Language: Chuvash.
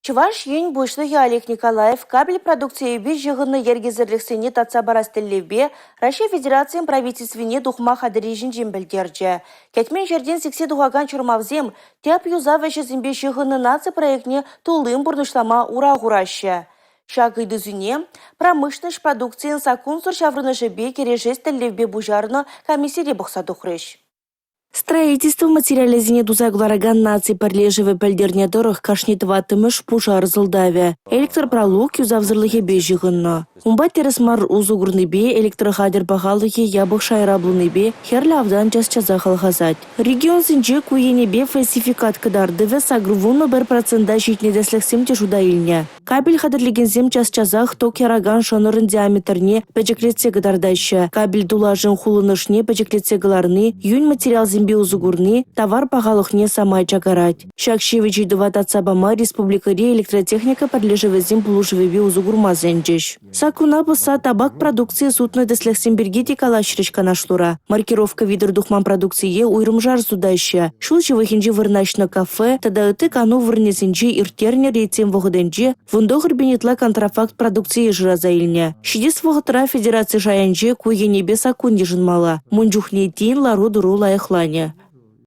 Чӑваш Ен Пуҫлӑхӗ Олег Николаев кабель продукцийӗпе ҫыхӑннӑ йӗркесӗрлӗхсене татса парас тӗллевпе Раҫҫей Федерацийӗн Правительствине тухма хатӗрри ҫинчен пӗлтерчӗ. Кӗтмен ҫӗртен сиксе тухакан чӑрмавсем тӗп юсав ӗҫӗсемпе ҫыхӑннӑ наци проектне туллин пурнӑҫлама ура хураҫҫӗ. Ҫак ыйтусене промышленноҫ продукцийӗн саккунсӑр ҫаврӑнӑшӗпе кӗрешес тӗллевпе пуҫарнӑ комиссире пӑхса тухрӗҫ. Строительство материалӗсене туса кӑларакан наци пӗрлешӗвӗ пӗлтернӗ тӑрӑх, кашни тӑваттӑмӗш пушар сӑлтавӗ электропралук юсавсӑрлӑхӗпе ҫыхӑннӑ. Унпа тӗрӗс мар усӑ курнипе, электрохатӗр пахалӑхӗ япӑх шайра пулнипе хӗрлӗ автан час-часах алхасать. Регионсенче ку енӗпе фальсификат кӑтартӑвӗ 81 процента ҫитнӗ тӗслӗхсем те шута илнӗ. Кабель хатӗрлекенсем час-часах ток яракан шӑнӑрӑн диаметрне пӗчӗклетсе кӑтартаҫҫӗ. Кабель тулашӗн хулӑнӑшне пӗчӗклетсе кӑларни, йӳн материалсемпе усӑ курни тавар пахалӑхне самай чакарать. Ҫак ҫивӗч ыйтӑва татса пама республикӑри электротехника пӗрлешӗвӗсен пулӑшӑвӗпе усӑ курма сӗнчӗҫ. Саккуна пӑсса табак продукцийӗ сутнӑ тӗслӗхсем пирки те калаҫрӗҫ канашлура. Маркировка витӗр тухман продукцие уйрӑмшар сутаҫҫӗ. Ҫул ҫывӑхӗнче вырнаҫнӑ кафе тата ытти кану вырӑнӗсенче ирттернӗ рейдсен вӑхӑтӗнче 19 пин ытла контрафакт продукцие шыраса илнӗ. Ҫитес вӑхӑтра федераци шайӗнче ку енӗпе саккун йышӑнмалла. Ун чухне тин лару-тӑру лайӑхланӗ.